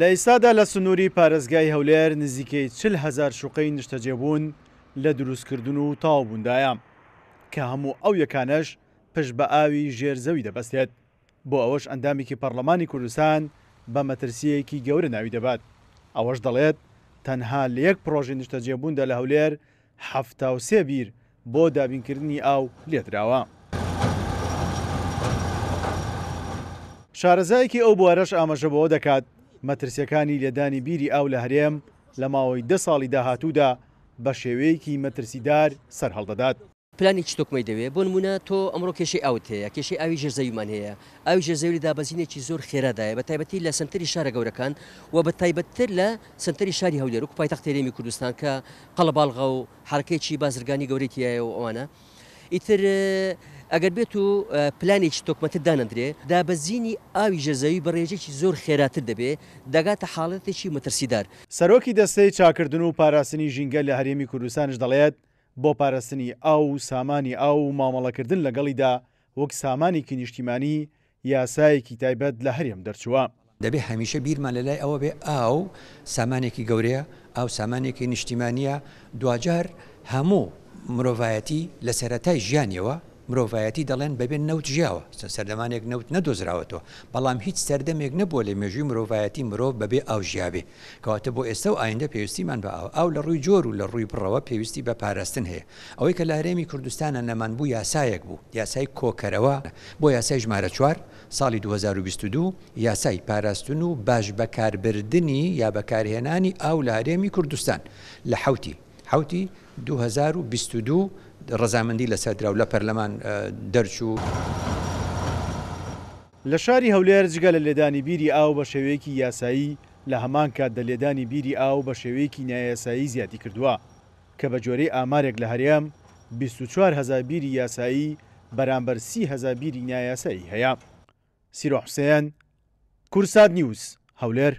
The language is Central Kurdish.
لە ئیستادا لە سنووری پارێزگای هەولێر نزیکەی 40 هەزار شوقەی نیشتەجێبوون لە دروستکردن و تەواوبووندایە، کە هەموو ئەو یەکانەش پشت بە ئاوی ژێر زەوی دەبەستێت، بۆ ئەوەش ئەندامێکی پەڕلەمانی کوردستان بە مەترسییەکی گەورە ناوی دەبات، ئەوەش دەڵێت، تەنها لە یەک پڕۆژەی نیشتەجێبووندا لە هەولێر 73 بیر بۆ دابینکردنی ئاو لێدراوە. شارەزایەکی ئەو بوارەش ئاماژە بەوە دەکات، مەترسییەکانی لێدانی بیری ئاو لە هەرێم لە ماوەی دە ساڵی داهاتوودا بە شێوەیەکی مەترسیدار سەرهەڵدەدات. پلانێکی تۆکمەی دەوێ، بۆ نموونە تۆ ئەمڕۆ کێشەی ئاوت هەیە، کێشەی ئاوی ژێر زەویمان هەیە، ئاوی ژێر زەوی لە دابەزینێکی زۆر خێرادایە بە تایبەتی لە سەنتەری شارە گەورەکان و بە تایبەتتر لە سەنتەری شاری هەولێر وەکو پایتەختی هەرێمی کوردستان کە قەڵەباڵغە و حەرەکەیەکی بازرگانی گەورەی تیایە و ئەوانە ئیتر ئەگەر بێت و پلانێکی تۆکمەتر دانەندرێ دابەزینی ئاوی ژێر زەوی بە ڕێژەیەکی زۆر خێراتر دەبێ دەگاتە حاڵەتێکی مەترسیدار. سەرۆکی دەستەی چاککردن و پاراستنی ژینگە لە هەرێمی کوردستانش دەڵێت، بۆ پاراستنی ئاو و سامانی ئاو و مامەڵەکردن لەگەڵیدا وەک سامانێکی نیشتیمانی، یاسایەکی تایبەت لە هەرێم دەرچووە. دەبێ هەمیشە بیرمان لە لای ئەوە بێ ئاو سامانێکی گەورەیە، ئاو سامانێکی نیشتیمانییە، دواجار هەموو مرۆڤایەتی لە سەرەتای ژیانیەوە مرۆڤایەتی دەڵێن بەبێ نەوت ژیاوە، چەند سەردەمانێک نەوت نەدۆزراوەتەوە، بەڵام هیچ سەردەمێک نەبووە لە مێژووی مرۆڤایەتی مرۆڤ بەبێ ئاو ژیابێ، کەواتە بۆ ئێستا و ئایندە پێویستیمان بە ئاوە، ئاو لە ڕووی جۆر و لە ڕووی بڕەوە پێویستی بە پاراستن هەیە، ئەوەی کە لە هەرێمی کوردستانا نەمانبوو یاسایەک بوو، یاسای کۆکەرەوە، بۆ یاسای ژمارە چوار ساڵی 2022 یاسای پاراستن و باش بەکاربردنی یا بەکارهێنانی ئاو لە هەرێمی کوردستان لە حەوتی حەوتی 2022 ڕەزامەندی لەسەر درا و لە پەرلەمان دەرچوو. لە شاری هەولێر جگە لە لێدانی بیری ئاو بە شێوەیەکی یاسایی، لە هەمان کاتدا لێدانی بیری ئاو بە شێوەیەکی نایاسایی زیادی کردووە، کە بە گوێرەی ئامارێک لە هەرێم 24 هەزار بیری یاسایی بەرامبەر 30 هەزار بیری نایاسایی هەیە. سیرۆ حوسێن، کوردسات نیوز، هەولێر.